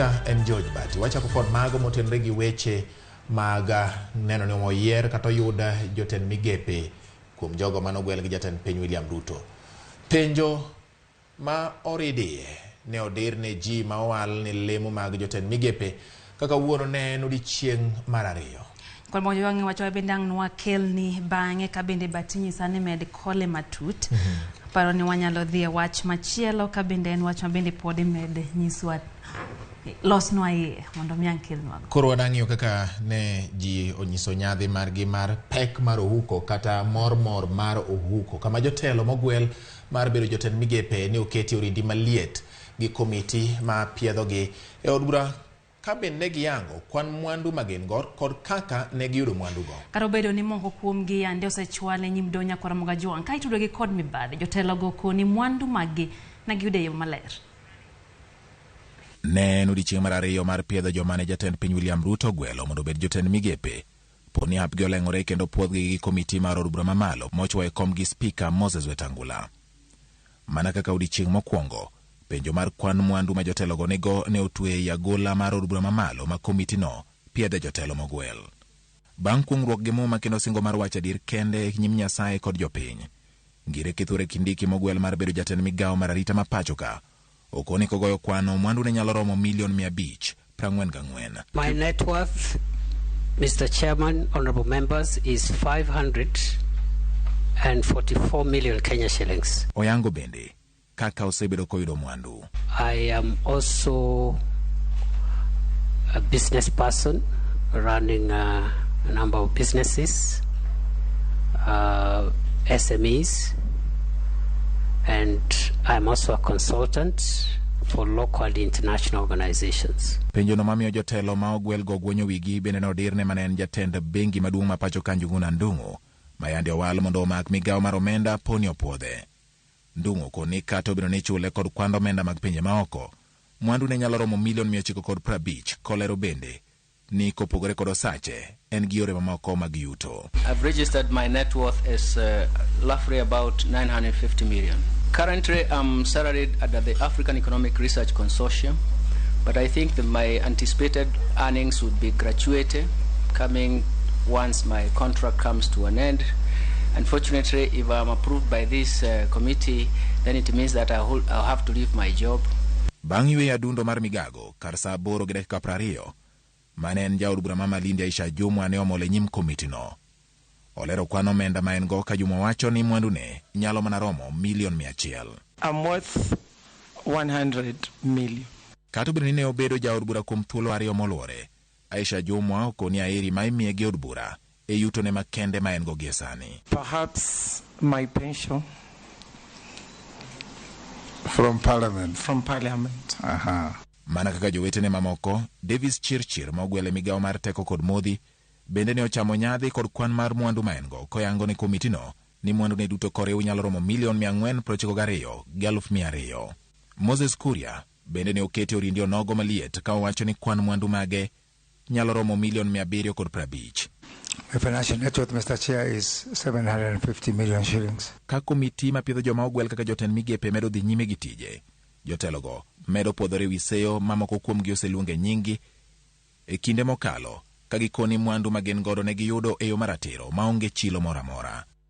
Nyinga en George Bati. Wachako kod mago motenore gi weche mag neno ni oyier kata oyud jotend migepe kuom jogo manogwel gi jatend piny William Ruto. Penjo ma oridiye ne odir ne ji ma owal ne lemo mag jotend migepe kaka wuono ne en odiechieng' mar ariyo. Kod mojo wang'e wacho bende ang' nwakelni bang'e ka bende Bati nyisa ni med kole matut. Aparo ni wanyalo dhi e wach machielo ka bende en wach ma bende pod imed nyiswa losnwa iye mondo mi ang' kelnwago. Koro wadang'iyo kaka ne ji onyiso nyadhi margi mar pek mar ohuko kata mor mor mar ohuko kama jotelo mogwel mar bedo jotend migepe ne oketi orindi maliet gi komiti ma piedhogi e od bura ka bende ne giyango kwan mwandu ma gin go kod kaka ne giyudo mwandugo. Kata obedo ni moko kuomgi yande osechwal e nyim doho Nyakwar Ramogi Ajwang' ka itudogi kod mibadhi, jotelogo koni mwandu maggi ne giyudo e yo maler. Ne en odiechieng' mar ariyo mar piedho joma ne jatend piny William Ruto ogwelo mondo obed jotend migepe. Po ni hapgi oleng'ore kendo puodhgi gi komiti mar od bura mamalo mochwo e kom gi spika Moses Wetangula. Mana kaka odiechieng' mokwongo, penjo mar kwan mwandu ma jotelogo nigo ne otwe ei agola mar od bura mamalo ma komitino piedhe jotelo mogwel. Bang' kuong'ruok gi muma kendo singo mar wacho adier kende e nyim Nyasaye kod jopiny, Ngire Kithure Kindiki mogwel mar bedo jatend migawo mar arita ma pacho ka, okoni kogoyo kwano mwandu ne nyalo romo milion 544. My net worth, Mr. Chairman, honorable members, is 544 million Kenya shillings. Oyango bende kaka osebedo koyudo mwandu. I am also a business person running a number of businesses, SMEs, and I'm also a consultant for local and international organizations. Penjono mamiyo jotelo ma ogwel go gwonyo wigi bende nodirne mane en jatend bengi maduong' ma pacho ka Njuguna Ndung'u ma yande owal mondo omak migawo mar omenda poni opuodhe. Ndung'u koni kata obedo ni ichule kod kwand omenda mag pinje maoko, mwandu ne nyalo romo milion 950 kolero bende ni kopogore kod osache en gi yore mamoko mag yuto. I've registered my net worth as roughly about 950 million. Currently, I'm salaried at the African Economic Research Consortium, but I think that my anticipated earnings would be gratuity coming once my contract comes to an end. Unfortunately, if I'm approved by this committee, then it means that I'll have to leave my job. Bang' yweyo adundo mar migago kar saa 8:20 mane en jaod bura ma Malindi Aisha Jumwa ne omol e nyim komitino. Olero kwan omenda ma en go ka Jumwa wacho ni mwandune nyalo mana romo milion 100. I'm worth 100 million. Kata obedo ni ne obedo jaod bura kuom thuolo ariyo moluwore, Aisha Jumwa okoni aeri ma imiye gi od bura e yutone makende ma en go gie sani. Perhaps my pension. From Parliament. From Parliament. Aha. Mana kaka jowetene mamoko, Davis Chirchir ma ogwel e migawo mar teko kod modhi, bende ne ochamo nyadhi kod kwan mar mwandu ma en go koyango ne komitino ni mwandune duto koriw nyalo romo milion 492,200. Moses Kuria bende ne oketi orindi onogo maliet ka owacho ni kwan mwandu mage nyalo romo milion 750. My financial net worth, Mr. Chair, is 750 million shillings. Ka komiti mapiedho joma ogwel kaka jotend migepe medo dhi nyime gi tije, jotelogo medo puodhore wi seyo ma moko kuomgi oseluonge nyinggi e kinde mokalo ka gikoni mwandu ma gin godo ne giyudo e yo maratiro maonge chilo moro amora.